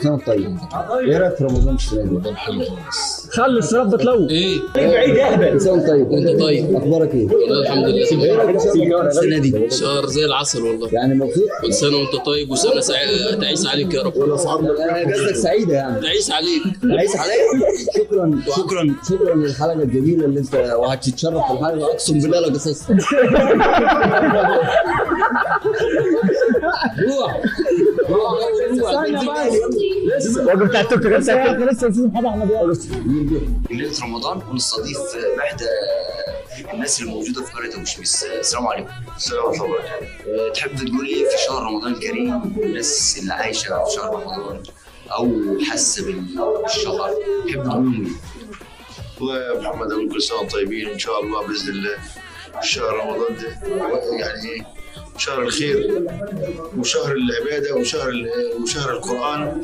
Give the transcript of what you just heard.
سنة طيب. ايه رايك في رمضان السنة دي؟ رمضان حلو خالص. خلص رب تلو. ايه بعيد اهبل. سنة طيب. وانت طيب. اخبارك ايه؟ والله الحمد لله. ايه رايك في رمضان السنة دي؟ شهر زي العسل والله. يعني مبسوط؟ كل سنة وانت طيب وسنة سعيدة تعيش عليك يا رب. اجازتك سعيدة يعني. تعيش عليك. عايز عليا؟ شكرا شكرا شكرا للحلقة الجميلة اللي انت وهتتشرف في الحلقة، اقسم بالله لو قصصت. روح روح روح. الراجل بتاع التوك توك لسه لسه استاذ محمد احمد. ليلة رمضان ونستضيف احدى الناس اللي موجودة في قرية ابو شميس. السلام عليكم. السلام ورحمة الله وبركاته. تحب تقول ايه في شهر رمضان الكريم؟ الناس اللي عايشه في شهر رمضان او حاسه بالشهر، تحب تقول لهم ايه؟ والله يا محمد اقول كل سنة وانتم طيبين ان شاء الله باذن الله. شهر رمضان ده يعني ايه؟ شهر الخير وشهر العبادة وشهر القران.